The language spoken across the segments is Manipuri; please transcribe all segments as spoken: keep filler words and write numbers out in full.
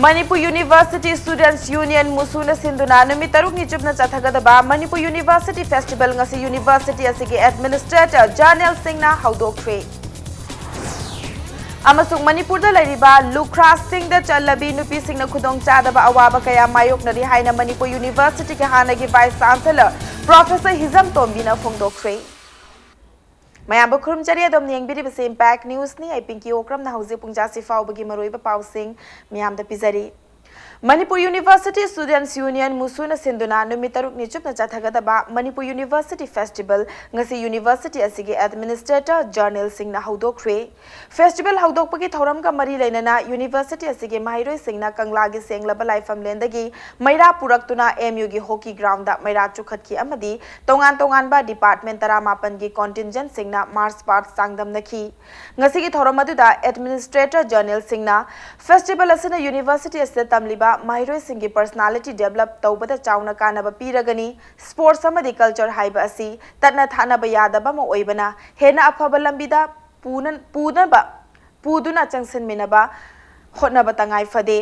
ꯃꯅꯤꯄꯨꯔ ꯌꯨꯅꯤꯚꯔꯁꯤꯇꯤ ꯁ꯭ꯇꯨꯗꯦꯟꯠꯁ ꯌꯨꯅꯤꯌꯟ ꯃꯨꯁꯨꯅ ꯁꯤꯟꯗꯨꯅ ꯅꯨꯃꯤꯠ ꯇꯔꯨꯛꯅꯤ ꯆꯨꯞꯅ ꯆꯠꯊꯒꯗꯕ ꯃꯅꯤꯄꯨꯔ ꯌꯨꯅꯤꯚꯔꯁꯤꯇꯤ ꯐꯦꯁꯇꯤꯚꯦꯜ ꯉꯁꯤ ꯌꯨꯅꯤꯚꯔꯁꯤꯇꯤ ꯑꯁꯤꯒꯤ ꯑꯦꯗꯃꯤꯅꯤꯁꯇ꯭ꯔꯦꯇꯔ ꯖꯔꯅꯦꯜ ꯁꯤꯡꯅ ꯍꯧꯗꯣꯛꯈ꯭ꯔꯦ꯫ ꯑꯃꯁꯨꯡ ꯃꯅꯤꯄꯨꯔꯗ ꯂꯩꯔꯤꯕ ꯂꯨꯈ꯭ꯔꯥꯁꯤꯡꯗ ꯆꯠꯂꯕꯤ ꯅꯨꯄꯤꯁꯤꯡꯅ ꯈꯨꯗꯣꯡꯆꯥꯗꯕ ꯑꯋꯥꯕ ꯀꯌꯥ ꯃꯥꯌꯣꯛꯅꯔꯤ ꯍꯥꯏꯅ ꯃꯅꯤꯄꯨꯔ ꯌꯨꯅꯤꯚꯔꯁꯤꯇꯤꯒꯤ ꯍꯥꯟꯅꯒꯤ ꯚꯥꯏꯁ ꯆꯥꯟꯁꯦꯂꯔ ꯄ꯭ꯔꯣꯐꯦꯁꯔ ꯍꯤꯖꯝ ꯇꯣꯝꯕꯤꯅ ꯐꯣꯡꯗꯣꯛꯈ꯭ꯔꯦ꯫ ꯃꯌꯥꯝꯕꯨ ꯈꯨꯔꯨꯝꯖꯔꯤ꯫ ꯑꯗꯣꯝꯅ ꯌꯦꯡꯕꯤꯔꯤꯕꯁꯤ ꯏꯝꯄꯦꯛ ꯅ꯭ꯌꯨꯁꯅꯤ꯫ ꯑꯩ ꯄꯤꯡꯀꯤ ꯑꯣꯀ꯭ꯔꯝꯅ ꯍꯧꯖꯤꯛ ꯄꯨꯡ ꯖꯥꯁꯤ ꯐꯥꯎꯕꯒꯤ ꯃꯔꯨꯑꯣꯏꯕ ꯄꯥꯎꯁꯤꯡ ꯃꯤꯌꯥꯝꯗ ꯄꯤꯖꯔꯤ꯫ ꯃꯅꯤꯄꯨꯔ ꯌꯨꯅꯤꯚꯔꯁꯤꯇꯤ ꯁ꯭ꯇꯨꯗꯦꯟꯠꯁ ꯌꯨꯅꯤꯌꯟ ꯃꯨꯁꯨꯅ ꯁꯤꯟꯗꯨꯅ ꯅꯨꯃꯤꯠ ꯇꯔꯨꯛꯅꯤ ꯆꯨꯞꯅ ꯆꯠꯊꯒꯗꯕ ꯃꯅꯤꯄꯨꯔ ꯌꯨꯅꯤꯚꯔꯁꯤꯇꯤ ꯐꯦꯁꯇꯤꯚꯦꯜ ꯉꯁꯤ ꯌꯨꯅꯤꯚꯔꯁꯤꯇꯤ ꯑꯁꯤꯒꯤ ꯑꯦꯗꯃꯤꯅꯤꯁꯇ꯭ꯔꯦꯇꯔ ꯖꯔꯅꯦꯜ ꯁꯤꯡꯅ ꯍꯧꯗꯣꯛꯈ꯭ꯔꯦ꯫ ꯐꯦꯁꯇꯤꯚꯦꯜ ꯍꯧꯗꯣꯛꯄꯒꯤ ꯊꯧꯔꯝꯒ ꯃꯔꯤ ꯂꯩꯅꯅ ꯌꯨꯅꯤꯚꯔꯁꯤꯇꯤ ꯑꯁꯤꯒꯤ ꯃꯍꯩꯔꯣꯏꯁꯤꯡꯅ ꯀꯪꯂꯥꯒꯤ ꯁꯦꯡꯂꯕ ꯂꯥꯏꯐꯝꯂꯦꯟꯗꯒꯤ ꯃꯩꯔꯥ ꯄꯨꯔꯛꯇꯨꯅ ꯑꯦꯝ ꯌꯨꯒꯤ ꯍꯣꯀꯤ ꯒ꯭ꯔꯥꯎꯟꯗ ꯃꯩꯔꯥ ꯆꯨꯈꯠꯈꯤ ꯑꯃꯗꯤ ꯇꯣꯉꯥꯟ ꯇꯣꯉꯥꯟꯕ ꯗꯤꯄꯥꯔꯠꯃꯦꯟꯠ ꯇꯔꯥꯃꯥꯄꯟꯒꯤ ꯀꯣꯟꯇꯤꯟꯖꯦꯟꯠꯁꯤꯡꯅ ꯃꯥꯔꯆ ꯄꯥꯁꯠ ꯆꯥꯡꯗꯝꯅꯈꯤ꯫ ꯉꯁꯤꯒꯤ ꯊꯧꯔꯝ ꯑꯗꯨꯗ ꯑꯦꯗꯃꯤꯅꯤꯁꯇ꯭ꯔꯦꯇꯔ ꯖꯔꯅꯦꯜ ꯁꯤꯡꯅ ꯐꯦꯁꯇꯤꯚꯦꯜ ꯑꯁꯤꯅ ꯌꯨꯅꯤꯚꯔꯁꯤꯇꯤ ꯑꯁꯤꯗ ꯇꯝꯂꯤꯕ ꯃꯍꯩꯔꯣꯏꯁꯤꯡꯒꯤ ꯄꯔꯁꯣꯅꯥꯂꯤꯇꯤ ꯗꯦꯚꯦꯂꯞ ꯇꯧꯕꯗ ꯆꯥꯎꯅ ꯀꯥꯟꯅꯕ ꯄꯤꯔꯒꯅꯤ, ꯁ꯭ꯄꯣꯔꯠꯁ ꯑꯃꯗꯤ ꯀꯜꯆꯔ ꯍꯥꯏꯕ ꯑꯁꯤ ꯇꯠꯅ ꯊꯥꯅꯕ ꯌꯥꯗꯕ ꯑꯃ ꯑꯣꯏꯕꯅ ꯍꯦꯟꯅ ꯑꯐꯕ ꯂꯝꯕꯤꯗ ꯄꯨꯅ-, ꯄꯨꯅꯕ, ꯄꯨꯗꯨꯅ ꯆꯪꯁꯤꯟꯃꯤꯟꯅꯕ ꯍꯣꯠꯅꯕ ꯇꯉꯥꯏ ꯐꯗꯦ꯫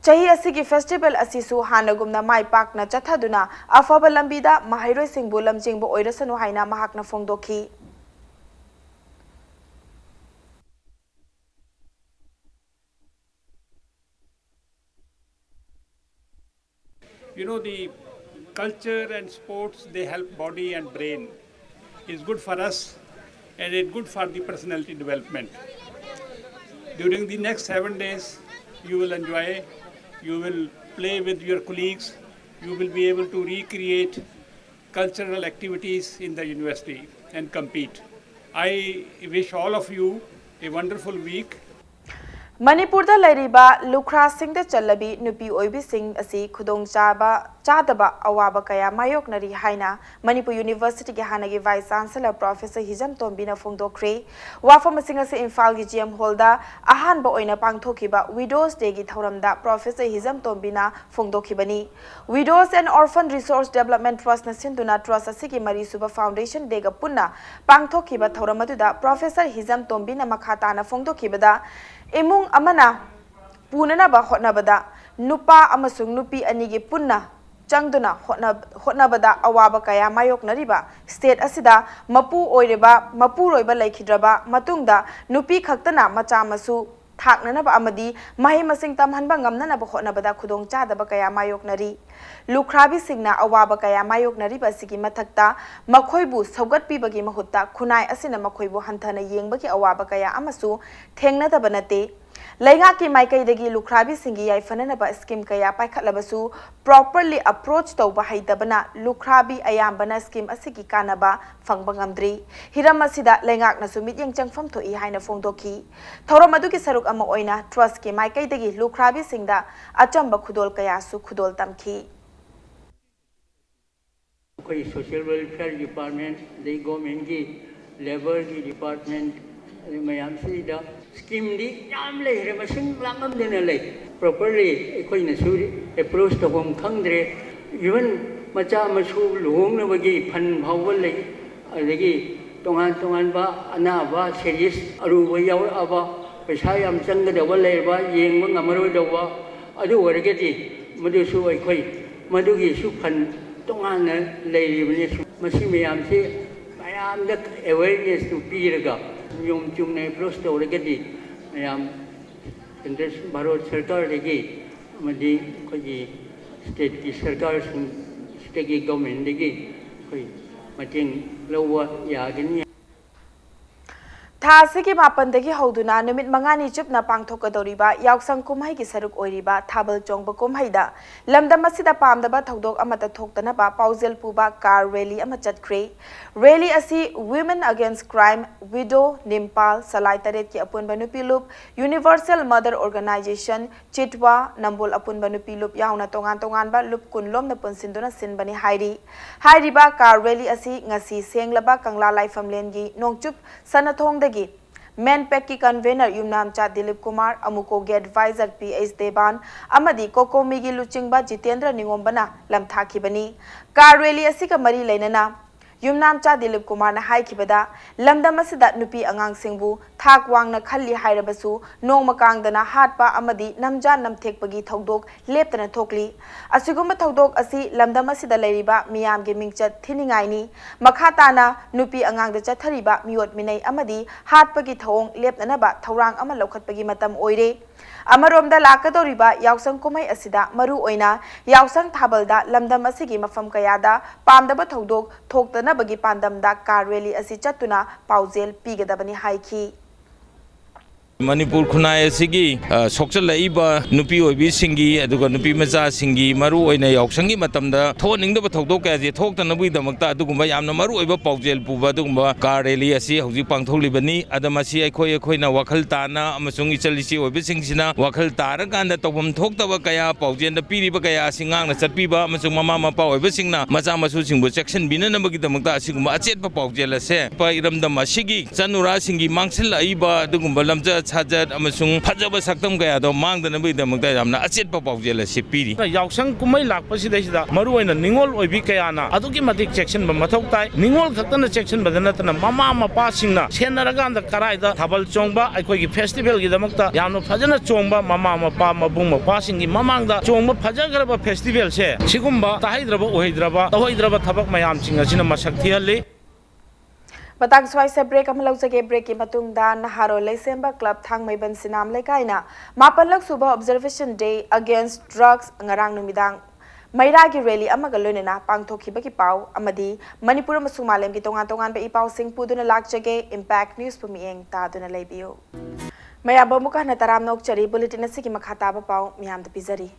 ꯆꯍꯤ ꯑꯁꯤꯒꯤ ꯐꯦꯁꯇꯤꯚꯦꯜ ꯑꯁꯤꯁꯨ ꯍꯥꯟꯅꯒꯨꯝꯅ ꯃꯥꯏ ꯄꯥꯛꯅ ꯆꯠꯊꯗꯨꯅ ꯑꯐꯕ ꯂꯝꯕꯤꯗ ꯃꯍꯩꯔꯣꯏꯁꯤꯡꯕꯨ ꯂꯝꯖꯤꯡꯕ ꯑꯣꯏꯔꯁꯅꯨ ꯍꯥꯏꯅ ꯃꯍꯥꯛꯅ ꯐꯣꯡꯗꯣꯛꯈꯤ꯫ You know, the culture and sports, they help body and brain. It's good for us and it's good for the personality development. During the next seven days, you will enjoy, you will play with your colleagues, you will be able to recreate cultural activities in the university and compete. I wish all of you a wonderful week. ꯃꯅꯤꯄꯨꯔꯗ ꯂꯩꯔꯤꯕ ꯂꯨꯈ꯭ꯔꯥꯁꯤꯡꯗ ꯆꯠꯂꯕꯤ ꯅꯨꯄꯤ ꯑꯣꯏꯕꯤꯁꯤꯡ ꯑꯁꯤ ꯈꯨꯗꯣꯡꯆꯥꯕ ꯆꯥꯗꯕ ꯑꯋꯥꯕ ꯀꯌꯥ ꯃꯥꯌꯣꯛꯅꯔꯤ ꯍꯥꯏꯅ ꯃꯅꯤꯄꯨꯔ ꯌꯨꯅꯤꯚꯔꯁꯤꯇꯤꯒꯤ ꯍꯥꯟꯅꯒꯤ ꯚꯥꯏꯁ ꯆꯥꯟꯁꯦꯂꯔ ꯄ꯭ꯔꯣꯐꯦꯁꯔ ꯍꯤꯖꯝ ꯇꯣꯝꯕꯤꯅ ꯐꯣꯡꯗꯣꯛꯈ꯭ꯔꯦ꯫ ꯋꯥꯐꯝ ꯑꯁꯤ ꯉꯁꯤ ꯏꯝꯐꯥꯜꯒꯤ ꯖꯤ ꯑꯦꯝ ꯍꯣꯜꯗ ꯑꯍꯥꯟꯕ ꯑꯣꯏꯅ ꯄꯥꯡꯊꯣꯛꯈꯤꯕ ꯋꯤꯗꯣꯁ ꯗꯦꯒꯤ ꯊꯧꯔꯝꯗ ꯄ꯭ꯔꯣꯐꯦꯁꯔ ꯍꯤꯖꯝ ꯇꯣꯝꯕꯤꯅ ꯐꯣꯡꯗꯣꯛꯈꯤꯕꯅꯤ꯫ Widows and Orphan Resource Development Trustꯅ ꯁꯤꯟꯗꯨꯅ ꯇ꯭ꯔꯁ ꯑꯁꯤꯒꯤ ꯃꯔꯤꯁꯨꯕ ꯐꯥꯎꯟꯗꯦꯁꯟ ꯗꯦꯒ ꯄꯨꯟꯅ ꯄꯥꯡꯊꯣꯛꯈꯤꯕ ꯊꯧꯔꯝ ꯑꯗꯨꯗ ꯄ꯭ꯔꯣꯐꯦꯁꯔ ꯍꯤꯖꯝ ꯇꯣꯝꯕꯤꯅ ꯃꯈꯥ ꯇꯥꯅ ꯐꯣꯡꯗꯣꯛꯈꯤꯕꯗ, ꯏꯃꯨꯡ ꯑꯃꯅ ꯄꯨꯅꯅꯕ ꯍꯣꯠꯅꯕꯗ ꯅꯨꯄꯥ ꯑꯃꯁꯨꯡ ꯅꯨꯄꯤ ꯑꯅꯤꯒꯤ ꯄꯨꯟꯅ ꯆꯪꯗꯨꯅ ꯍꯣꯠꯅ-, ꯍꯣꯠꯅꯕꯗ ꯑꯋꯥꯕ ꯀꯌꯥ ꯃꯥꯌꯣꯛꯅꯔꯤꯕ state ꯑꯁꯤꯗ ꯃꯄꯨ ꯑꯣꯏꯔꯤꯕ ꯃꯄꯨꯔꯣꯏꯕ ꯂꯩꯈꯤꯗ꯭ꯔꯕ ꯃꯇꯨꯡꯗ ꯅꯨꯄꯤ ꯈꯛꯇꯅ ꯃꯆꯥ ꯃꯁꯨ ꯊꯥꯛꯅꯅꯕ ꯑꯃꯗꯤ ꯃꯍꯩ ꯃꯁꯤꯡ ꯇꯝꯍꯟꯕ ꯉꯝꯅꯅꯕ ꯍꯣꯠꯅꯕꯗ ꯈꯨꯗꯣꯡꯆꯥꯗꯕ ꯀꯌꯥ ꯃꯥꯌꯣꯛꯅꯔꯤ꯫ ꯂꯨꯈ꯭ꯔꯥꯕꯤꯁꯤꯡꯅ ꯑꯋꯥꯕ ꯀꯌꯥ ꯃꯥꯌꯣꯛꯅꯔꯤꯕ ꯑꯁꯤꯒꯤ ꯃꯊꯛꯇ ꯃꯈꯣꯏꯕꯨ ꯁꯧꯒꯠꯄꯤꯕꯒꯤ ꯃꯍꯨꯠꯇ ꯈꯨꯟꯅꯥꯏ ꯑꯁꯤꯅ ꯃꯈꯣꯏꯕꯨ ꯍꯟꯊꯅ ꯌꯦꯡꯕꯒꯤ ꯑꯋꯥꯕ ꯀꯌꯥ ꯑꯃꯁꯨ ꯊꯦꯡꯅꯗꯕ ꯅꯠꯇꯦ꯫ ꯂꯩꯉꯥꯛꯀꯤ ꯃꯥꯏꯀꯩꯗꯒꯤ ꯂꯨꯈ꯭ꯔꯥꯕꯤꯁꯤꯡꯒꯤ ꯌꯥꯏꯐꯅꯅꯕ scheme ꯀꯌꯥ ꯄꯥꯏꯈꯠꯂꯕꯁꯨ properly approach ꯇꯧꯕ ꯍꯩꯇꯕꯅ ꯂꯨꯈ꯭ꯔꯥꯕꯤ ꯑꯌꯥꯝꯕꯅ scheme ꯑꯁꯤꯒꯤ ꯀꯥꯟꯅꯕ ꯐꯪꯕ ꯉꯝꯗ꯭ꯔꯤ꯫ ꯍꯤꯔꯝ ꯑꯁꯤꯗ ꯂꯩꯉꯥꯛꯅꯁꯨ ꯃꯤꯠꯌꯦꯡ ꯆꯪꯐꯝ ꯊꯣꯛꯏ ꯍꯥꯏꯅ ꯐꯣꯡꯗꯣꯛꯈꯤ꯫ ꯊꯧꯔꯝ ꯑꯗꯨꯒꯤ ꯁꯔꯨꯛ ꯑꯃ ꯑꯣꯏꯅ trust ꯀꯤ ꯃꯥꯏꯀꯩꯗꯒꯤ ꯂꯨꯈ꯭ꯔꯥꯕꯤꯁꯤꯡꯗ ꯑꯆꯝꯕ ꯈꯨꯗꯣꯜ ꯀꯌꯥꯁꯨ ꯈꯨꯗꯣꯜ ꯇꯝꯈꯤ꯫ ꯑꯩꯈꯣꯏ social welfare department, ꯑꯗꯩ government ꯀꯤ labour ꯒꯤ department, ꯑꯗꯩ ꯃꯌꯥꯝꯁꯤꯗ scheme ꯗꯤ ꯌꯥꯝ ꯂꯩꯈ꯭ꯔꯦ, ꯃꯁꯤꯡ ꯂꯥꯡꯉꯝꯗꯅ ꯂꯩ꯫ Properly ꯑꯩꯈꯣꯏꯅꯁꯨ approach ꯇꯧꯐꯝ ꯈꯪꯗ꯭ꯔꯦ꯫ Even ꯃꯆꯥ ꯃꯁꯨ ꯂꯨꯍꯣꯡꯅꯕꯒꯤ fund ꯐꯥꯎꯕ ꯂꯩ꯫ ꯑꯗꯒꯤ ꯇꯣꯉꯥꯟ ꯇꯣꯉꯥꯟꯕ ꯑꯅꯥꯕ serious ꯑꯔꯨꯕ ꯌꯥꯎꯔꯛꯑꯕ, ꯄꯩꯁꯥ ꯌꯥꯝ ꯆꯪꯒꯗꯧꯕ ꯂꯩꯔꯕ, ꯌꯦꯡꯕ ꯉꯝꯃꯔꯣꯏꯗꯧꯕ, ꯑꯗꯨ ꯑꯣꯏꯔꯒꯗꯤ ꯃꯗꯨꯁꯨ ꯑꯩꯈꯣꯏ ꯃꯗꯨꯒꯤꯁꯨ fund ꯇꯣꯉꯥꯟꯅ ꯂꯩꯔꯤꯕꯅꯤ꯫ ꯃꯁꯤ ꯃꯌꯥꯝꯁꯤ ꯃꯌꯥꯝꯗ awareness ꯇꯨ ꯄꯤꯔꯒ ꯅꯤꯌꯣꯝ ꯆꯨꯝꯅ approach ꯇꯧꯔꯒꯗꯤ ꯃꯌꯥꯝ ꯀꯦꯟꯗ꯭ꯔ, ꯚꯥꯔꯠ ꯁꯔꯀꯥꯔꯗꯒꯤ ꯑꯃꯗꯤ ꯑꯩꯈꯣꯏꯒꯤ state ꯀꯤ ꯁꯔꯀꯥꯔꯁꯤꯡ, state ꯀꯤ government ꯗꯒꯤ ꯑꯩꯈꯣꯏ ꯃꯇꯦꯡ ꯂꯧꯕ ꯌꯥꯒꯅꯤ꯫ ꯊꯥ ꯑꯁꯤꯒꯤ ꯃꯥꯄꯟꯗꯒꯤ ꯍꯧꯗꯨꯅ ꯅꯨꯃꯤꯠ ꯃꯉꯥꯅꯤ ꯆꯨꯞꯅ ꯄꯥꯡꯊꯣꯛꯀꯗꯧꯔꯤꯕ ꯌꯥꯎꯁꯪ ꯀꯨꯝꯍꯩꯒꯤ ꯁꯔꯨꯛ ꯑꯣꯏꯔꯤꯕ ꯊꯥꯕꯜ ꯆꯣꯡꯕ ꯀꯨꯝꯍꯩꯗ ꯂꯝꯗꯝ ꯑꯁꯤꯗ ꯄꯥꯝꯗꯕ ꯊꯧꯗꯣꯛ ꯑꯃꯠꯇ ꯊꯣꯛꯇꯅꯕ ꯄꯥꯎꯖꯦꯜ ꯄꯨꯕ car rally ꯑꯃ ꯆꯠꯈ꯭ꯔꯦ꯫ Rally ꯑꯁꯤ Women Against Crime, WIDO, ꯅꯤꯝꯄꯥꯜ, ꯁꯂꯥꯏ ꯇꯔꯦꯠꯀꯤ ꯑꯄꯨꯟꯕ ꯅꯨꯄꯤ ꯂꯨꯞ, Universal Mother Organisation, ꯆꯤꯠꯋꯥ, ꯅꯝꯕꯣꯜ ꯑꯄꯨꯟꯕ ꯅꯨꯄꯤ ꯂꯨꯞ ꯌꯥꯎꯅ ꯇꯣꯉꯥꯟ ꯇꯣꯉꯥꯟꯕ ꯂꯨꯞ ꯀꯨꯟ ꯂꯣꯝꯅ ꯄꯨꯟꯁꯤꯟꯗꯨꯅ ꯁꯤꯟꯕꯅꯤ ꯍꯥꯏꯔꯤ꯫ ꯍꯥꯏꯔꯤꯕ car rally ꯑꯁꯤ ꯉꯁꯤ ꯁꯦꯡꯂꯕ ꯀꯪꯂꯥ ꯂꯥꯏꯐꯝꯂꯦꯟꯒꯤ ꯅꯣꯡꯆꯨꯞ ꯁꯅꯊꯣꯡꯗꯒꯤ MANPAC ꯀꯤ convener ꯌꯨꯝꯅꯥꯝꯆꯥ ꯗꯤꯂꯤꯞ ꯀꯨꯃꯥꯔ, ꯑꯃꯨꯀꯣꯒꯤ advisor ꯄꯤ ꯑꯩꯆ ꯗꯦꯕꯥꯟ ꯑꯃꯗꯤ COCOMI ꯒꯤ ꯂꯨꯆꯤꯡꯕ ꯖꯤꯇꯦꯟꯗ꯭ꯔ ꯅꯤꯉꯣꯝꯕꯅ ꯂꯝꯊꯥꯈꯤꯕꯅꯤ꯫ Car rally ꯑꯁꯤꯒ ꯃꯔꯤ ꯂꯩꯅꯅ ꯌꯨꯝꯅꯥꯝꯆꯥ ꯗꯤꯂꯤꯞ ꯀꯨꯃꯥꯔꯅ ꯍꯥꯏꯈꯤꯕꯗ, ꯂꯝꯗꯝ ꯑꯁꯤꯗ ꯅꯨꯄꯤ ꯑꯉꯥꯡꯁꯤꯡꯕꯨ ꯊꯥꯛ ꯋꯥꯡꯅ ꯈꯜꯂꯤ ꯍꯥꯏꯔꯕꯁꯨ, ꯅꯣꯡꯃ ꯀꯥꯡꯗꯅ ꯍꯥꯠꯄ ꯑꯃꯗꯤ ꯅꯝꯖꯥ ꯅꯝꯊꯦꯛꯄꯒꯤ ꯊꯧꯗꯣꯛ ꯂꯦꯞꯇꯅ ꯊꯣꯛꯂꯤ꯫ ꯑꯁꯤꯒꯨꯝꯕ ꯊꯧꯗꯣꯛ ꯑꯁꯤ ꯂꯝꯗꯝ ꯑꯁꯤꯗ ꯂꯩꯔꯤꯕ ꯃꯤꯌꯥꯝꯒꯤ ꯃꯤꯡꯆꯠ ꯊꯤꯅꯤꯡꯉꯥꯏꯅꯤ꯫ ꯃꯈꯥ ꯇꯥꯅ ꯅꯨꯄꯤ ꯑꯉꯥꯡꯗ ꯆꯠꯊꯔꯤꯕ ꯃꯤꯑꯣꯠ ꯃꯤꯅꯩ ꯑꯃꯗꯤ ꯍꯥꯠꯄꯒꯤ ꯊꯧꯑꯣꯡ ꯂꯦꯞꯅꯅꯕ ꯊꯧꯔꯥꯡ ꯑꯃ ꯂꯧꯈꯠꯄꯒꯤ ꯃꯇꯝ ꯑꯣꯏꯔꯦ꯫ ꯑꯃꯔꯣꯝꯗ, ꯂꯥꯛꯀꯗꯧꯔꯤꯕ ꯌꯥꯎꯁꯪ ꯀꯨꯝꯍꯩ ꯑꯁꯤꯗ ꯃꯔꯨ ꯑꯣꯏꯅ ꯌꯥꯎꯁꯪ ꯊꯥꯕꯜꯗ ꯂꯝꯗꯝ ꯑꯁꯤꯒꯤ ꯃꯐꯝ ꯀꯌꯥꯗ ꯄꯥꯝꯗꯕ ꯊꯧꯗꯣꯛ ꯊꯣꯛꯇꯅꯕꯒꯤ ꯄꯥꯟꯗꯝꯗ ꯀꯥꯔ ꯔꯦꯂꯤ ꯑꯁꯤ ꯆꯠꯇꯨꯅ ꯄꯥꯎꯖꯦꯜ ꯄꯤꯒꯗꯕꯅꯤ ꯍꯥꯏꯈꯤ꯫ ꯃꯅꯤꯄꯨꯔ ꯈꯨꯟꯅꯥꯏ ꯑꯁꯤꯒꯤ ꯑ, ꯁꯣꯛꯆꯜꯂꯛꯏꯕ ꯅꯨꯄꯤ ꯑꯣꯏꯕꯤꯁꯤꯡꯒꯤ, ꯑꯗꯨꯒ ꯅꯨꯄꯤ ꯃꯆꯥꯁꯤꯡꯒꯤ, ꯃꯔꯨ ꯑꯣꯏꯅ ꯌꯥꯎꯁꯪꯒꯤ ꯃꯇꯝꯗ ꯊꯣꯛꯍꯟꯅꯤꯡꯗꯕ ꯊꯧꯗꯣꯛ ꯀꯌꯥꯁꯦ ꯊꯣꯛꯇꯅꯕꯒꯤꯗꯃꯛꯇ ꯑꯗꯨꯒꯨꯝꯕ ꯌꯥꯝꯅ ꯃꯔꯨ ꯑꯣꯏꯕ ꯄꯥꯎꯖꯦꯜ ꯄꯨꯕ ꯑꯗꯨꯒꯨꯝꯕ ꯀꯥꯔ ꯔꯦꯂꯤ ꯑꯁꯤ ꯍꯧꯖꯤꯛ ꯄꯥꯡꯊꯣꯛꯂꯤꯕꯅꯤ꯫ ꯑꯗ ꯃꯁꯤ ꯑꯩꯈꯣꯏ ꯑꯩꯈꯣꯏꯅ ꯋꯥꯈꯜ ꯇꯥꯅ ꯑꯃꯁꯨꯡ ꯏꯆꯜ ꯏꯆꯦ ꯑꯣꯏꯕꯁꯤꯡꯁꯤꯅ ꯋꯥꯈꯜ ꯇꯥꯔꯀꯥꯟꯗ ꯇꯧꯐꯝ ꯊꯣꯛꯇꯕ ꯀꯌꯥ, ꯄꯥꯎꯖꯦꯜꯗ ꯄꯤꯔꯤꯕ ꯀꯌꯥ ꯑꯁꯤ ꯉꯥꯛꯅ ꯆꯠꯄꯤꯕ ꯑꯃꯁꯨꯡ ꯃꯃꯥ ꯃꯄꯥ ꯑꯣꯏꯕꯁꯤꯡꯅ ꯃꯆꯥ ꯃꯁꯨꯁꯤꯡꯕꯨ ꯆꯦꯛꯁꯤꯟꯕꯤꯅꯅꯕꯒꯤꯗꯃꯛꯇ ꯑꯁꯤꯒꯨꯝꯕ ꯑꯆꯦꯠꯄ ꯄꯥꯎꯖꯦꯜ ꯑꯁꯤ ꯏꯔꯝꯗꯝ ꯑꯁꯤꯒꯤ ꯏꯆꯥꯅꯨꯔꯥꯁꯤꯡꯒꯤ ꯃꯥꯡꯁꯤꯜꯂꯛꯏꯕ ꯑꯗꯨꯒꯨꯝꯕ ꯂꯝꯆꯠ ꯁꯥꯖꯠ ꯑꯃꯁꯨꯡ ꯐꯖꯕ ꯁꯛꯇꯝ ꯀꯌꯥꯗꯣ ꯃꯥꯡꯗꯅꯕꯒꯤꯗꯃꯛꯇ ꯌꯥꯝꯅ ꯑꯆꯦꯠꯄ ꯄꯥꯎꯖꯦꯜ ꯑꯁꯤ ꯄꯤꯔꯤ꯫ ꯌꯥꯎꯁꯪ ꯀꯨꯝꯍꯩ ꯂꯥꯛꯄꯁꯤꯗꯩꯁꯤꯗ ꯃꯔꯨꯑꯣꯏꯅ ꯅꯤꯉꯣꯜ ꯑꯣꯏꯕꯤ ꯀꯌꯥꯅ ꯑꯗꯨꯛꯀꯤ ꯃꯇꯤꯛ ꯆꯦꯛꯁꯤꯟꯕ ꯃꯊꯧ ꯇꯥꯏ꯫ ꯅꯤꯉꯣꯜ ꯈꯛꯇꯅ ꯆꯦꯛꯁꯤꯟꯕꯗ ꯅꯠꯇꯅ ꯃꯃꯥ ꯃꯄꯥꯁꯤꯡꯅ ꯁꯦꯟꯅꯔꯀꯥꯟꯗ ꯀꯔꯥꯏꯗ ꯊꯥꯕꯜ ꯆꯣꯡꯕ, ꯑꯩꯈꯣꯏꯒꯤ ꯐꯦꯁꯇꯤꯚꯦꯜꯒꯤꯗꯃꯛꯇ ꯌꯥꯝꯅ ꯐꯖꯅ ꯆꯣꯡꯕ, ꯃꯃꯥ ꯃꯄꯥ ꯃꯕꯨꯡ ꯃꯧꯄ꯭ꯋꯥꯁꯤꯡꯒꯤ ꯃꯃꯥꯡꯗ ꯆꯣꯡꯕ ꯐꯖꯈ꯭ꯔꯕ ꯐꯦꯁꯇꯤꯚꯦꯜꯁꯦ ꯁꯤꯒꯨꯝꯕ ꯇꯥꯍꯩꯗ꯭ꯔꯕ ꯎꯍꯩꯗ꯭ꯔꯕ ꯇꯧꯍꯩꯗ꯭ꯔꯕ ꯊꯕꯛ ꯃꯌꯥꯝꯁꯤꯡ ꯑꯁꯤꯅ ꯃꯁꯛ ꯊꯤꯍꯜꯂꯤ꯫ ꯃꯇꯥꯡ ꯁ꯭ꯋꯥꯏꯁꯦ ꯕ꯭ꯔꯦꯛ ꯑꯃ ꯂꯧꯖꯒꯦ꯫ ꯕ꯭ꯔꯦꯛꯀꯤ ꯃꯇꯨꯡꯗ ꯅꯍꯥꯔꯣꯜ ꯂꯩꯁꯦꯝꯕ ꯀ꯭ꯂꯕ ꯊꯥꯡꯃꯩꯕꯟ ꯁꯤꯅꯥꯝ ꯂꯩꯀꯥꯏꯅ ꯃꯥꯄꯜꯂꯛ ꯁꯨꯕ Observation Day Against Drugs ꯉꯔꯥꯡ ꯅꯨꯃꯤꯗꯥꯡ ꯃꯩꯔꯥꯒꯤ ꯔꯦꯂꯤ ꯑꯃꯒ ꯂꯣꯏꯅꯅ ꯄꯥꯡꯊꯣꯛꯈꯤꯕꯒꯤ ꯄꯥꯎ ꯑꯃꯗꯤ ꯃꯅꯤꯄꯨꯔ ꯑꯃꯁꯨꯡ ꯃꯥꯂꯦꯝꯒꯤ ꯇꯣꯉꯥꯟ ꯇꯣꯉꯥꯟꯕ ꯏ ꯄꯥꯎꯁꯤꯡ ꯄꯨꯗꯨꯅ ꯂꯥꯛꯆꯒꯦ꯫ ꯏꯝꯄꯦꯛ ꯅ꯭ꯌꯨꯁꯄꯨ ꯃꯤꯠꯌꯦꯡ ꯇꯥꯗꯨꯅ ꯂꯩꯕꯤꯌꯨ꯫ ꯃꯌꯥꯝꯕꯨ ꯑꯃꯨꯛꯀ ꯍꯟꯅ ꯇꯔꯥꯝꯅ ꯑꯣꯛꯆꯔꯤ꯫ ꯕꯨꯂꯦꯇꯤꯟ ꯑꯁꯤꯒꯤ ꯃꯈꯥ ꯇꯥꯕ ꯄꯥꯎ ꯃꯤꯌꯥꯝꯗ ꯄꯤꯖꯔꯤ꯫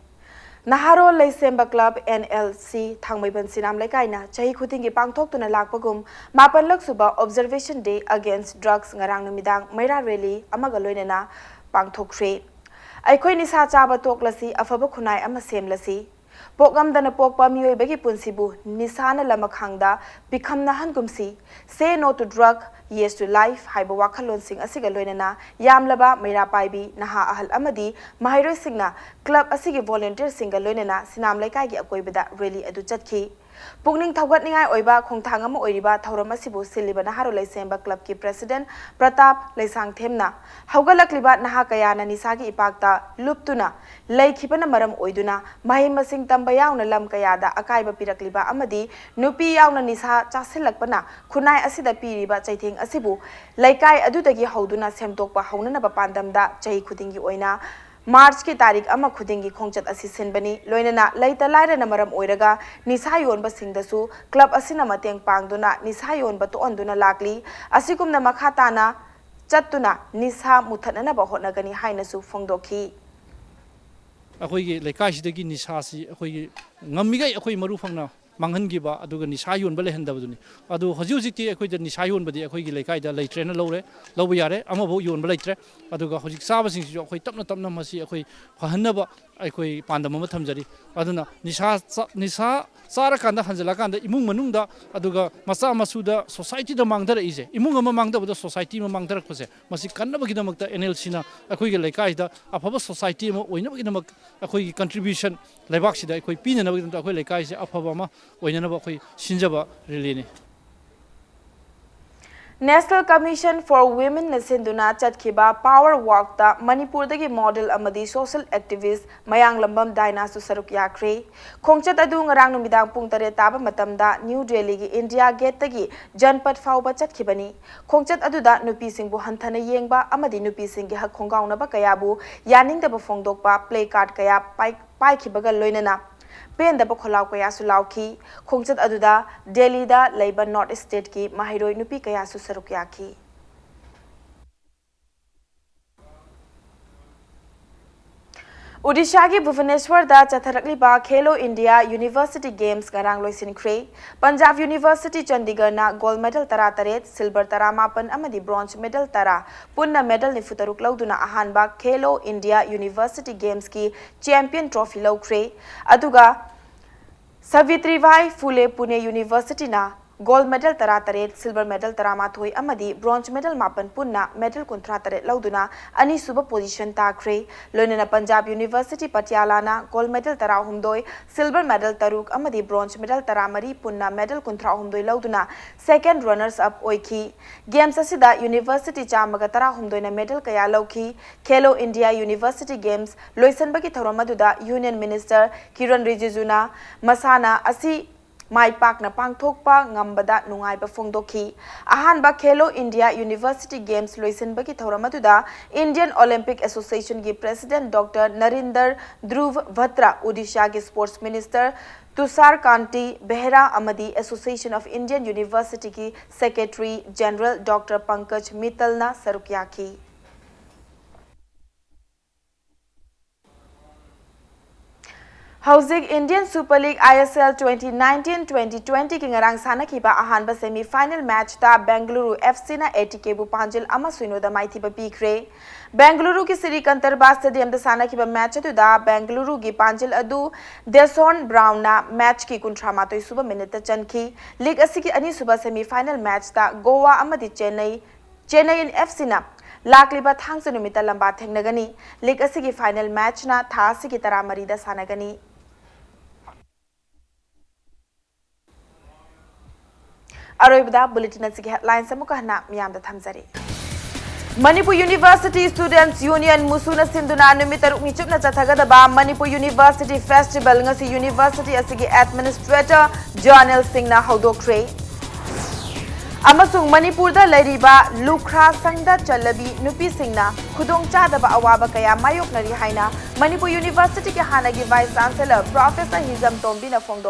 ꯅꯍꯥꯔꯣꯜ ꯂꯩꯁꯦꯝꯕ ꯀ꯭ꯂꯕ, N L C, ꯊꯥꯡꯃꯩꯕꯟ ꯁꯤꯅꯥꯝ ꯂꯩꯀꯥꯏꯅ ꯆꯍꯤ ꯈꯨꯗꯤꯡꯒꯤ ꯄꯥꯡꯊꯣꯛꯇꯨꯅ ꯂꯥꯛꯄꯒꯨꯝ ꯃꯥꯄꯜꯂꯛ ꯁꯨꯕ Observation Day Against Drugs ꯉꯔꯥꯡ ꯅꯨꯃꯤꯗꯥꯡ ꯃꯩꯔꯥ ꯔꯦꯂꯤ ꯑꯃꯒ ꯂꯣꯏꯅꯅ ꯄꯥꯡꯊꯣꯛꯈ꯭ꯔꯦ꯫ ꯑꯩꯈꯣꯏ ꯅꯤꯁꯥ ꯆꯥꯕ ꯇꯣꯛꯂꯁꯤ, ꯑꯐꯕ ꯈꯨꯟꯅꯥꯏ ꯑꯃ ꯁꯦꯝꯂꯁꯤ꯫ ꯄꯣꯛꯂꯝꯗꯅ ꯄꯣꯛꯄ ꯃꯤꯑꯣꯏꯕꯒꯤ ꯄꯨꯟꯁꯤꯕꯨ ꯅꯤꯁꯥꯅ ꯂꯃꯈꯥꯡꯗ ꯄꯤꯈꯝꯅꯍꯟꯒꯨꯝꯁꯤ꯫ Say no to drug, Yes to Life ꯍꯥꯏꯕ ꯋꯥꯈꯜꯂꯣꯟꯁꯤꯡ ꯑꯁꯤꯒ ꯂꯣꯏꯅꯅ ꯌꯥꯝꯂꯕ ꯃꯩꯔꯥ ꯄꯥꯏꯕꯤ, ꯅꯍꯥ, ꯑꯍꯜ ꯑꯃꯗꯤ ꯃꯍꯩꯔꯣꯏꯁꯤꯡꯅ club ꯑꯁꯤꯒꯤ volunteerꯁꯤꯡꯒ ꯂꯣꯏꯅꯅ ꯁꯤꯅꯥꯝ ꯂꯩꯀꯥꯏꯒꯤ ꯑꯀꯣꯏꯕꯗ rally ꯑꯗꯨ ꯆꯠꯈꯤ꯫ ꯄꯨꯛꯅꯤꯡ ꯊꯧꯒꯠꯅꯤꯡꯉꯥꯏ ꯑꯣꯏꯕ ꯈꯣꯡꯊꯥꯡ ꯑꯃ ꯑꯣꯏꯔꯤꯕ ꯊꯧꯔꯝ ꯑꯁꯤꯕꯨ ꯁꯤꯜꯂꯤꯕ ꯅꯍꯥꯔꯣꯜ ꯂꯩꯁꯦꯝꯕ clubꯀꯤ president ꯄ꯭ꯔꯇꯥꯞ ꯂꯩꯁꯥꯡꯊꯦꯝꯅ ꯍꯧꯒꯠꯂꯛꯂꯤꯕ ꯅꯍꯥ ꯀꯌꯥꯅ ꯅꯤꯁꯥꯒꯤ ꯏꯄꯥꯛꯇ ꯂꯨꯞꯇꯨꯅ ꯂꯩꯈꯤꯕꯅ ꯃꯔꯝ ꯑꯣꯏꯗꯨꯅ ꯃꯍꯩ ꯃꯁꯤꯡ ꯇꯝꯕ ꯌꯥꯎꯅ ꯂꯝ ꯀꯌꯥꯗ ꯑꯀꯥꯏꯕ ꯄꯤꯔꯛꯂꯤꯕ ꯑꯃꯗꯤ ꯅꯨꯄꯤ ꯌꯥꯎꯅ ꯅꯤꯁꯥ ꯆꯥꯁꯤꯜꯂꯛꯄꯅ ꯈꯨꯟꯅꯥꯏ ꯑꯁꯤꯗ ꯄꯤꯔꯤꯕ ꯆꯩꯊꯦꯡ ꯑꯁꯤꯕꯨ ꯂꯩꯀꯥꯏ ꯑꯗꯨꯗꯒꯤ ꯍꯧꯗꯨꯅ ꯁꯦꯝꯗꯣꯛꯄ ꯍꯧꯅꯅꯕ ꯄꯥꯟꯗꯝꯗ ꯆꯍꯤ ꯈꯨꯗꯤꯡꯒꯤ ꯑꯣꯏꯅ Marchꯀꯤ ꯇꯥꯔꯤꯛ ꯑꯃ ꯈꯨꯗꯤꯡꯒꯤ ꯈꯣꯡꯆꯠ ꯑꯁꯤ ꯁꯤꯟꯕꯅꯤ꯫ ꯂꯣꯏꯅꯅ ꯂꯩꯇ ꯂꯥꯏꯔꯅ ꯃꯔꯝ ꯑꯣꯏꯔꯒ ꯅꯤꯁꯥ ꯌꯣꯟꯕꯁꯤꯡꯗꯁꯨ club ꯑꯁꯤꯅ ꯃꯇꯦꯡ ꯄꯥꯡꯗꯨꯅ ꯅꯤꯁꯥ ꯌꯣꯟꯕ ꯇꯣꯛꯍꯟꯗꯨꯅ ꯂꯥꯛꯂꯤ꯫ ꯑꯁꯤꯒꯨꯝꯅ ꯃꯈꯥ ꯇꯥꯅ ꯆꯠꯇꯨꯅ ꯅꯤꯁꯥ ꯃꯨꯊꯠꯅꯅꯕ ꯍꯣꯠꯅꯒꯅꯤ ꯍꯥꯏꯅꯁꯨ ꯐꯣꯡꯗꯣꯛꯈꯤ꯫ ꯑꯩꯈꯣꯏꯒꯤ ꯂꯩꯀꯥꯏꯁꯤꯗꯒꯤ ꯅꯤꯁꯥꯁꯤ ꯑꯩꯈꯣꯏꯒꯤ ꯉꯝꯃꯤꯈꯩ ꯑꯩꯈꯣꯏ ꯃꯔꯨ ꯐꯪꯅ ꯃꯥꯡꯍꯟꯈꯤꯕ, ꯑꯗꯨꯒ ꯅꯤꯁꯥ ꯌꯣꯟꯕ ꯂꯩꯍꯟꯗꯕꯗꯨꯅꯤ꯫ ꯑꯗꯨ ꯍꯧꯖꯤꯛ ꯍꯧꯖꯤꯛꯇꯤ ꯑꯩꯈꯣꯏꯗ ꯅꯤꯁꯥ ꯌꯣꯟꯕꯗꯤ ꯑꯩꯈꯣꯏꯒꯤ ꯂꯩꯀꯥꯏꯗ ꯂꯩꯇ꯭ꯔꯦꯅ ꯂꯧꯔꯦ, ꯂꯧꯕ ꯌꯥꯔꯦ, ꯑꯃꯐꯥꯎ ꯌꯣꯟꯕ ꯂꯩꯇ꯭ꯔꯦ꯫ ꯑꯗꯨꯒ ꯍꯧꯖꯤꯛ ꯆꯥꯕꯁꯤꯡꯁꯤꯁꯨ ꯑꯩꯈꯣꯏ ꯇꯞꯅ ꯇꯞꯅ ꯃꯁꯤ ꯑꯩꯈꯣꯏ ꯐꯍꯟꯅꯕ ꯑꯩꯈꯣꯏ ꯄꯥꯟꯗꯝ ꯑꯃ ꯊꯝꯖꯔꯤ꯫ ꯑꯗꯨꯅ ꯅꯤꯁꯥ ꯆꯥ-, ꯅꯤꯁꯥ ꯆꯥꯔꯀꯥꯟꯗ ꯍꯟꯖꯤꯜꯂꯛꯀꯥꯟꯗ ꯏꯃꯨꯡ ꯃꯅꯨꯡꯗ, ꯑꯗꯨꯒ ꯃꯆꯥ ꯃꯁꯨꯗ, societyꯗ ꯃꯥꯡꯊꯔꯛꯏꯁꯦ, ꯏꯃꯨꯡ ꯑꯃ ꯃꯥꯡꯊꯕꯗ society ꯑꯃ ꯃꯥꯡꯊꯔꯛꯄꯁꯦ, ꯃꯁꯤ ꯀꯟꯅꯕꯒꯤꯗꯃꯛꯇ NLCꯅ ꯑꯩꯈꯣꯏꯒꯤ ꯂꯩꯀꯥꯏꯗ ꯑꯐꯕ society ꯑꯃ ꯑꯣꯏꯅꯕꯒꯤꯗꯃꯛ ꯑꯩꯈꯣꯏꯒꯤ contribution ꯂꯩꯕꯥꯛꯁꯤꯗ ꯑꯩꯈꯣꯏ ꯄꯤꯅꯅꯕꯒꯤꯗꯃꯛꯇ ꯑꯩꯈꯣꯏ ꯂꯩꯀꯥꯏꯁꯦ ꯑꯐꯕ ꯑꯃ ꯑꯣꯏꯅꯅꯕ ꯑꯩꯈꯣꯏ ꯁꯤꯟꯖꯕ rallyꯅꯤ꯫ National Commission for Womenꯅ ꯁꯤꯟꯗꯨꯅ ꯆꯠꯈꯤꯕ power walkꯇ ꯃꯅꯤꯄꯨꯔꯗꯒꯤ model ꯑꯃꯗꯤ social activist ꯃꯌꯥꯡꯂꯝꯕꯝ ꯗꯥꯏꯅꯥꯁꯨ ꯁꯔꯨꯛ ꯌꯥꯈ꯭ꯔꯦ꯫ ꯈꯣꯡꯆꯠ ꯑꯗꯨ ꯉꯔꯥꯡ ꯅꯨꯃꯤꯗꯥꯡ ꯄꯨꯡ ꯇꯔꯦꯠ ꯇꯥꯕ ꯃꯇꯝꯗ New Delhiꯒꯤ India Gateꯇꯒꯤ Janpath ꯐꯥꯎꯕ ꯆꯠꯈꯤꯕꯅꯤ꯫ ꯈꯣꯡꯆꯠ ꯑꯗꯨꯗ ꯅꯨꯄꯤꯁꯤꯡꯕꯨ ꯍꯟꯊꯅ ꯌꯦꯡꯕ ꯑꯃꯗꯤ ꯅꯨꯄꯤꯁꯤꯡꯒꯤ ꯍꯛ ꯈꯣꯡꯒꯥꯎꯅꯕ ꯀꯌꯥꯕꯨ ꯌꯥꯅꯤꯡꯗꯕ ꯐꯣꯡꯗꯣꯛꯄ placard ꯀꯌꯥ ꯄꯥꯏ-, ꯄꯥꯏꯈꯤꯕꯒ ꯂꯣꯏꯅꯅ ꯄꯦꯟꯗꯕ ꯈꯣꯜꯂꯥꯎ ꯀꯌꯥꯁꯨ ꯂꯥꯎꯈꯤ꯫ ꯈꯣꯡꯆꯠ ꯑꯗꯨꯗ ꯗꯦꯜꯂꯤꯗ ꯂꯩꯕ North Stateꯀꯤ ꯃꯍꯩꯔꯣꯏ ꯅꯨꯄꯤ ꯀꯌꯥꯁꯨ ꯁꯔꯨꯛ ꯌꯥꯈꯤ꯫ ꯑꯣꯗꯤꯁꯥꯒꯤ ꯚꯨꯕꯅꯦꯁ꯭ꯋꯔꯗ ꯆꯠꯊꯔꯛꯂꯤꯕ Khelo India University Games ꯉꯔꯥꯡ ꯂꯣꯏꯁꯤꯟꯈ꯭ꯔꯦ꯫ Punjab University Chandigarhꯅ gold medal ꯇꯔꯥꯇꯔꯦꯠ, silver ꯇꯔꯥꯃꯥꯄꯟ ꯑꯃꯗꯤ bronze medal ꯇꯔꯥ, ꯄꯨꯟꯅ medal ꯅꯤꯐꯨꯇꯔꯨꯛ ꯂꯧꯗꯨꯅ ꯑꯍꯥꯟꯕ Khelo India University Gamesꯀꯤ champion trophy ꯂꯧꯈ꯭ꯔꯦ꯫ ꯑꯗꯨꯒ ꯁꯥꯕꯤꯇ꯭ꯔꯤꯕꯥꯏ ꯐꯨꯂꯦ ꯄꯨꯅꯦ Universityꯅ Gold medal ꯇꯔꯥꯇꯔꯦꯠ, silver medal ꯇꯔꯥꯃꯥꯊꯣꯏ ꯑꯃꯗꯤ bronze medal ꯃꯥꯄꯟ ꯄꯨꯟꯅ medal ꯀꯨꯟꯊ꯭ꯔꯥ ꯇꯔꯦꯠ ꯂꯧꯗꯨꯅ ꯑꯅꯤꯁꯨꯕ position ꯇꯥꯈ꯭ꯔꯦ꯫ ꯂꯣꯏꯅꯅ Punjab University Patialaꯅ gold medal ꯇꯔꯥꯍꯨꯝꯗꯣꯏ, silver medal ꯇꯔꯨꯛ ꯑꯃꯗꯤ bronze medal ꯇꯔꯥꯃꯔꯤ ꯄꯨꯟꯅ medal ꯀꯨꯟꯊ꯭ꯔꯥꯍꯨꯝꯗꯣꯏ ꯂꯧꯗꯨꯅ second runners up ꯑꯣꯏꯈꯤ꯫ Games ꯑꯁꯤꯗ university ꯆꯥꯝꯃꯒ ꯇꯔꯥꯍꯨꯝꯗꯣꯏꯅ medal ꯀꯌꯥ ꯂꯧꯈꯤ꯫ Khelo India University Games ꯂꯣꯏꯁꯤꯟꯕꯒꯤ ꯊꯧꯔꯝ ꯑꯗꯨꯗ Union Minister ꯀꯤꯔꯟ ꯔꯤꯖꯤꯖꯨꯅ ꯃꯁꯥꯟꯅ ꯑꯁꯤ ꯃꯥꯏ ꯄꯥꯛꯅ ꯄꯥꯡꯊꯣꯛꯄ ꯉꯝꯕꯗ ꯅꯨꯡꯉꯥꯏꯕ ꯐꯣꯡꯗꯣꯛꯈꯤ꯫ ꯑꯍꯥꯟꯕ Khelo India University Games ꯂꯣꯏꯁꯤꯟꯕꯒꯤ ꯊꯧꯔꯝ ꯑꯗꯨꯗ Indian Olympic Associationꯒꯤ President Doctor Narinder Dhruv Bhatra, Odishaꯒꯤ Sports Minister Tushar Kanti Behera ꯑꯃꯗꯤ Association of Indian Universityꯒꯤ Secretary General Doctor Pankaj Mittalꯅ ꯁꯔꯨꯛ ꯌꯥꯈꯤ꯫ ꯍꯧꯖꯤꯛ Indian Super League, I S L, twenty nineteen twenty twentyꯒꯤ ꯉꯔꯥꯡ ꯁꯥꯟꯅꯈꯤꯕ ꯑꯍꯥꯟꯕ semi final matchꯇ Bengaluru F Cꯅ A T Kꯕꯨ ꯄꯥꯟꯖꯤꯜ ꯑꯃ ꯁꯤꯅꯣꯗ ꯃꯥꯏꯊꯤꯕ ꯄꯤꯈ꯭ꯔꯦ꯫ Bengaluruꯒꯤ Sri Kantarba Stadiumꯗ ꯁꯥꯟꯅꯈꯤꯕ match ꯑꯗꯨꯗ Bengaluruꯒꯤ ꯄꯥꯟꯖꯤꯜ ꯑꯗꯨ Deson Brownꯅ matchꯀꯤ ꯀꯨꯟꯊ꯭ꯔꯥ ꯃꯥꯊꯣꯏ ꯁꯨꯕ minuteꯇ ꯆꯟꯈꯤ꯫ League ꯑꯁꯤꯒꯤ ꯑꯅꯤꯁꯨꯕ semi final matchꯇ Goa ꯑꯃꯗꯤ Chennai, Chennaiyin F Cꯅ ꯂꯥꯛꯂꯤꯕ ꯊꯥꯡꯖ ꯅꯨꯃꯤꯠꯇ ꯂꯝꯕꯥ ꯊꯦꯡꯅꯒꯅꯤ꯫ League ꯑꯁꯤꯒꯤ final matchꯅ ꯊꯥ ꯑꯁꯤꯒꯤ ꯇꯔꯥꯃꯔꯤꯗ ꯁꯥꯟꯅꯒꯅꯤ꯫ ꯑꯔꯣꯏꯕꯗ bulletin ꯑꯁꯤꯒꯤ headlines ꯑꯃꯨꯛꯀ ꯍꯟꯅ ꯃꯤꯌꯥꯝꯗ ꯊꯝꯖꯔꯤ꯫ Manipur University Students Union, MUSUꯅ ꯁꯤꯟꯗꯨꯅ ꯅꯨꯃꯤꯠ ꯇꯔꯨꯛꯅꯤ ꯆꯨꯞꯅ ꯆꯠꯊꯒꯗꯕ Manipur University Festival ꯉꯁꯤ university ꯑꯁꯤꯒꯤ administrator Janel Singhꯅ ꯍꯧꯗꯣꯛꯈ꯭ꯔꯦ꯫ ꯑꯃꯁꯨꯡ ꯃꯅꯤꯄꯨꯔꯗ ꯂꯩꯔꯤꯕ ꯂꯨꯈ꯭ꯔꯥ ꯁꯪꯗ ꯆꯜꯂꯕꯤ ꯅꯨꯄꯤꯁꯤꯡꯅ ꯈꯨꯗꯣꯡꯆꯥꯗꯕ ꯑꯋꯥꯕ ꯀꯌꯥ ꯃꯥꯌꯣꯛꯅꯔꯤ ꯍꯥꯏꯅ ꯃꯅꯤꯄꯨꯔ Universityꯒꯤ ꯍꯥꯟꯅꯒꯤ Vice Chancellor Professor ꯍꯤꯖꯝ ꯇꯣꯝꯕꯤꯅ ꯐꯣꯡꯗꯣꯛꯈꯤ꯫